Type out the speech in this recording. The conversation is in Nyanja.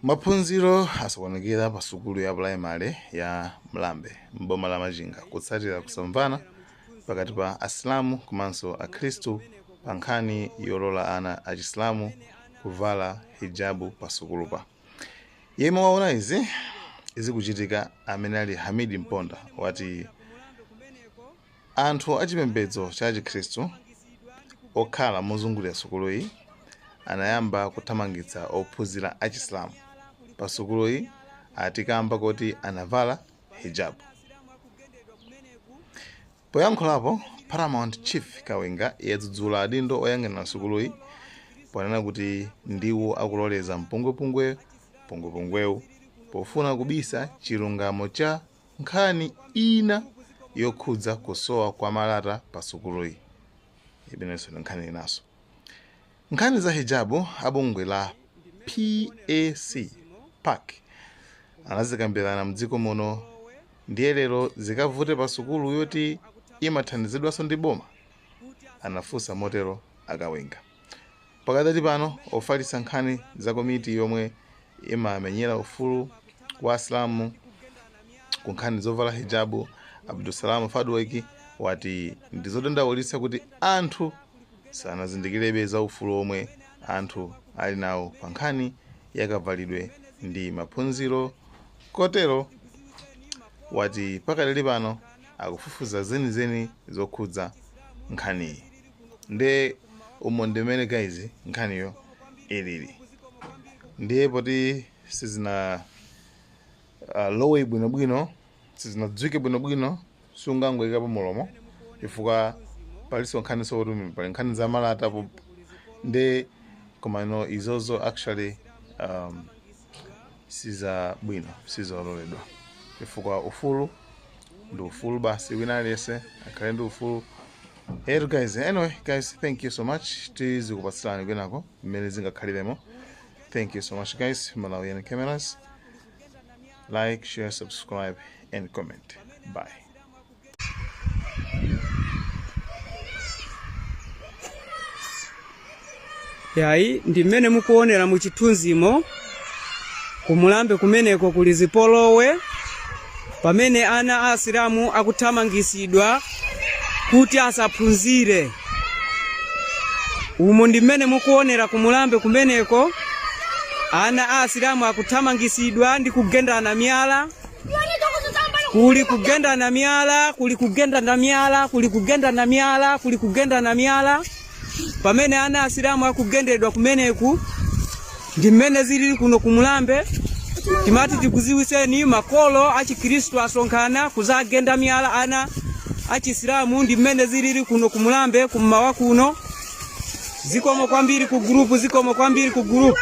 Maphunziro asokonekera pa sukulu ya pulaimale ya Mlambe m'boma la Machinga kutsatira kusamvana pakati pa Asilamu komanso Akhristu pa nkhani yolola ana achisilamu kuvala hijabu pa sukulupa. Yemwe waona izi zikuchitika amene ali Hamidi Mponda wati anthu achipembedzo cha Chikhristu okhala mozungulira sukuluyi anayamba kuthamangitsa ophunzira achisilamu pa sukuluyi ati kamba koti anavala hijab. Poyankhulapo, Paramount Chief Kawinga yadzudzula adindo oyang'anira sukuluyi ponena kuti ndiwo akuloleza mpungwepungwewu pofuna kubisa chilungamo cha nkhani ina yokhudza kusowa kwa malata pa sukuluyi. Imenenso ndi nkhani inanso. Nkhani za hijabu a bungwe la PAC anazikambirana mdziko muno ndiye lero zikavute pa sukulu yoti imathandizidwanso ndi boma? Anafunsa motero a Kawinga. Pakadali pano, ofalitsa nkhani za komiti yomwe imamenyera ufulu wa Asilamu ku nkhani zovala hijabu, Abdulsalam Fadwek, wati ndizodandaulitsa kuti anthu sanazindikirebe za ufulu omwe anthu ali nawo pa nkhani ya kavalidwe ndi maphunziro kotero wati pakadali pano akufufuza zenizeni zokhudza nkhaniyi. Nde umo ndimene guys nkhaniyo ilili. Ndiye poti sizina lowe bwinobwino, sizinadziwike bwinobwino, sungangoyikapo mulomo chifukwa palinso nkhani soti pali nkhani za malata nde komano izozo actually sizabwino, sizololedwa chifukwa ufulu ndi ufulu basi, wina aliyense akhale ndi ufulu. Hey guys, anyway guys, thank you so much. Tizikupatsirani kwinako mmene zingakhaliremo. Thank you so much guys. Malawian Cameras, like, share, subscribe and comment. Bye. Yayi, ndi mmene mukuonera mu chithunzimo, kumulambe kumeneko kuli zipolowe pamene ana a Asilamu akuthamangisidwa kuti asaphunzire. Umo ndi mmene mukuonera kumulambe kumeneko, ana a Asilamu akuthamangisidwa ndi kugendana miyala. Kuli kugendana miyala, kuli kugendana miyala, kuli kugendana miyala, kuli kugendana miyala. Pamene ana Asilamu akugendedwa kumeneku, ndi mmene zilili kuno kumulambe. Timati tikuziwiseni, makolo achikhristu asonkhana kuzagenda miyala ana achisilamu. Ndi mmene zilili kuno kumulambe kummawa kuno. Zikomo kwambiri ku gurupu, zikomo kwambiri ku gurupu.